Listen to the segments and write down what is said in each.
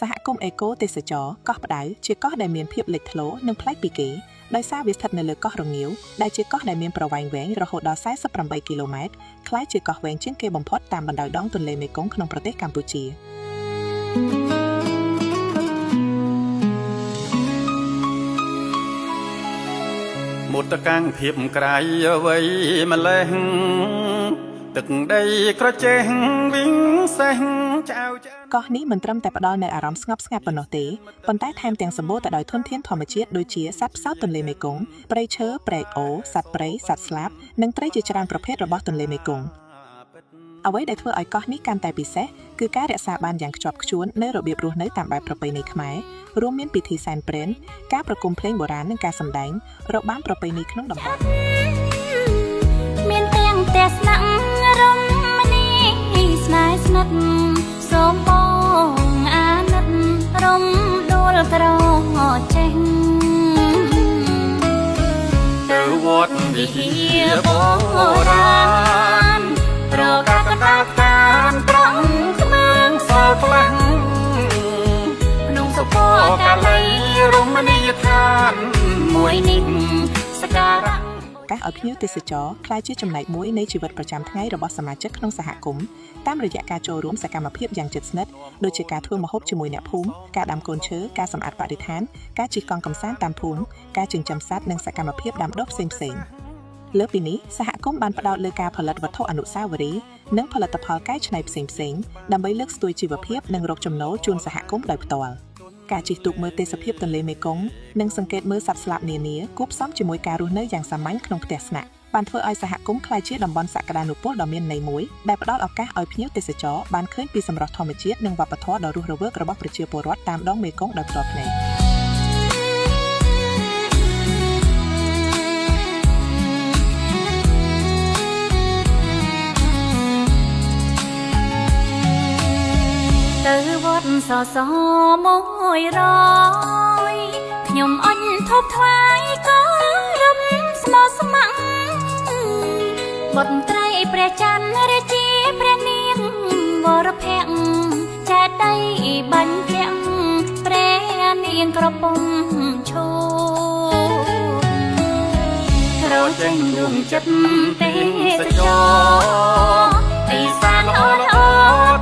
សហគមន៍អេកូទេសចរកោះផ្ដៅជាកោះដែលមានភាពលេចធ្លោនិងប្លែកពីគេដោយសារវាស្ថិតនៅលើកោះរងាវដែលជាកោះដែលមានប្រវែងវែងរហូតដល់48គីឡូម៉ែត្រក្លាយជាកោះវែងជាងគេបំផុតតាមបណ្ដោយដងទន្លេមេគង្គក្នុងប្រទេសកម្ពុជា មុតកាំងភាពក្រៃអ្វីម្លេះទឹកដីក្រចេះវិញសេះចៅឆ្អិន កោះនេះមិនត្រឹមតែផ្ដល់នូវអារម្មណ៍ស្ងប់ស្ងាត់ប៉ុណ្ណោះទេប៉ុន្តែថែមទាំងសម្បូរទៅដោយធនធានធម្មជាតិដូចជាសត្វផ្សោតទន្លេមេគង្គព្រៃឈើព្រែកអូរសត្វព្រៃសត្វស្លាបនិងត្រីជាច្រើនប្រភេទរបស់ទន្លេមេគង្គអ្វីដែលធ្វើឲ្យកោះនេះកាន់តែពិសេសគឺការរក្សាបានយ៉ាងខ្ជាប់ខ្ជួននូវរបៀបរស់នៅតាមបែបប្រពៃណីខ្មែររួមមានពិធីសែនព្រេនការប្រគំភ្លេងបុរាណនិងការសម្ដែងរបាំប្រពៃណីក្នុងតំបន់ មានទាំងផ្ទះស្នាក់រមនីស្នេហ៍ស្និទ្ធសូមបងអាណិតរំដួលក្រចេះ ទៅវត្តវិហារបុរាណរកកណ្ដាលតានត្រង់ខ្មាំងសល់ផ្លាំងក្នុងសុពកាលីរមណីយដ្ឋានមួយនេះសក្ការៈ ឱកាសឲ្យភ្ញៀវទេសចរក្លាយជាចំណែកមួយនៃជីវិតប្រចាំថ្ងៃរបស់សមាជិកក្នុងសហគមន៍តាមរយៈការចូលរួមសកម្មភាពយ៉ាងជិតស្និទ្ធដូចជាការធ្វើម្ហូបជាមួយអ្នកភូមិការដាំកូនឈើការសម្អាតបរិស្ថានការជិះកង់កម្សាន្តតាមភូមិការចិញ្ចឹមសត្វនិងសកម្មភាពដាំដុះផ្សេងៗលើសពីនេះសហគមន៍បានផ្ដោតលើការផលិតវត្ថុអនុស្សាវរីយ៍និងផលិតផលកែច្នៃផ្សេងៗដើម្បីលើកស្ទួយជីវភាពនិងរកចំណូលជូនសហគមន៍ដោយផ្ទាល់ការជិះទូកមើលទេសភាពទន្លេមេគង្គនិងសង្កេតមើលសត្វស្លាបនានាគួបផ្សំជាមួយការរស់នៅយ៉ាងសាមញ្ញក្នុងផ្ទះស្នាក់បានធ្វើឲ្យសហគមន៍ក្លាយជាតំបន់សក្តានុពលដ៏មានន័យមួយដែលផ្ដល់ឱកាសឲ្យភ្ញៀវទេសចរបានឃើញពីសម្រស់ធម្មជាតិនិងវប្បធម៌ដ៏រស់រវើករបស់ប្រជាពលរដ្ឋតាមដងមេគង្គដោយផ្ទាល់ភ្នែក ទៅវត្តសសមួយរយខ្ញុំអញធប់ថ្វាយក៏រំស្មោះស្ម័គ្របុត្រីព្រះច័ន្ទរាជាព្រះនាងវរភក្ត្រចេតីបញ្ជាក់ព្រះនាងក្រពុំឈូ រចេញដួងចិត្ត ទេ ទេស ច ច រ រទីសានល្អល្អ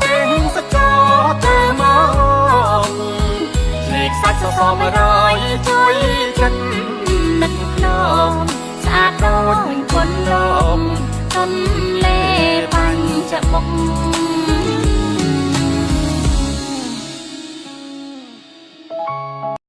ទេសចរទៅមកឆ្លេកសាច់សសមរយជួយចិត្តនឹកក្នុង ស្អាតដូចពន្លកទន្លេបញ្ចមុខ